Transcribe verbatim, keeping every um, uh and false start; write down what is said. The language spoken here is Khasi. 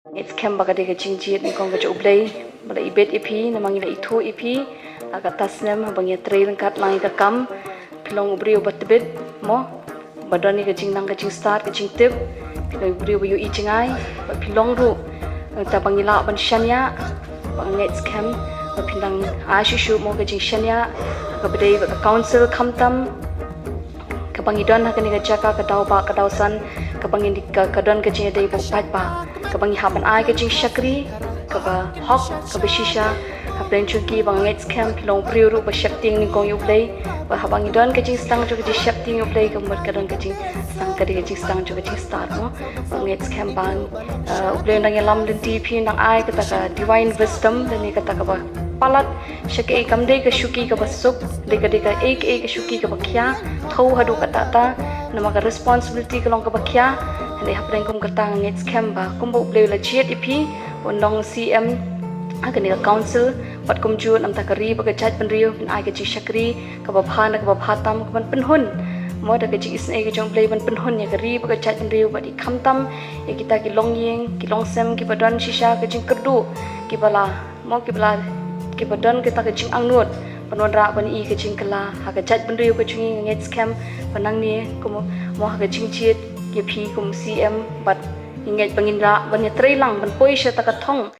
Ngeit skhem ba ka dei ka jingjied nyngkong ka jong U Blei ba la ibit ïa phi, namar ngi la ithuh ïa phi ha kata ka snem haba ngi ïatrei ryngkat lang ïa ka kam. Phi long u briew ba tbit, mo, ba don ïa ka jingnang ka jingstad, ka jingtip. Phi long u briew ba ïohi jngai, ba phi long ruh, nangta ba ngi lah ban shaniah, ba nga ngeit skhem ba phin dang ai shuh shuh, mo, ka jingshaniah ha kaba dei bad ka council, khamtam kaba ngi don ha kane ka jaka, ka daw ba, ka daw san, kaba ngi ka, ka don ka jingïadei ba u paidbah, kaba ngi hap ban ai ka jingshakri kaba hok, kaba shisha hapdeng jong ki. Ba nga ngeit skhem phi long u briew ruh ba sheptieng nyngkong ïa U Blei, ba haba ngi don ka jingstad jong ka jingsheptieng ïa U Blei, ka mut ka don ka jingstad, ka dei ka jingstad jong ka jingstad, mo. Ba nga ngeit skhem ba, eh, U Blei u dang ïalam lynti ïa phi, u dang ai kata ka divine wisdom, lane kata kaba palat sha kaei kam dei ka shuki kaba suk, dei ka, dei kaei kaei ka shuki kaba khia, thew haduh katta katta, namar ka responsibility ka long kaba khia. Hynrei hapdeng kum kata nga ngeit skhem ba kumba U Blei u la jied ïa phi, un long C M ha kane ka council, bad kumjuh nangta ka ri bad ka jaitbynriew, phin ai ka jingshakri kaba bha na kaba bha tam, kaban pynhun, mo, da ka jingisynei ka jong U Blei ban pynhun ïa ka ri bad ka jaitbynriew, bad ïa khamtam ïa kita ki longïing ki longsem kiba don shisha ka jingkyrduh, kiba la, mo, kiba la, kiba don kita ka jingangnud ban wanrah ban ïohi ka jingkylla ha ka jaitbynriew ka jong ngi. Nga ngeit skhem ba nangne, kum, mo, ha ka jingjied ïa phi kum C M, bad nga ngeit ba ngin lah ban ïatrei lang ban poi sha kata ka thong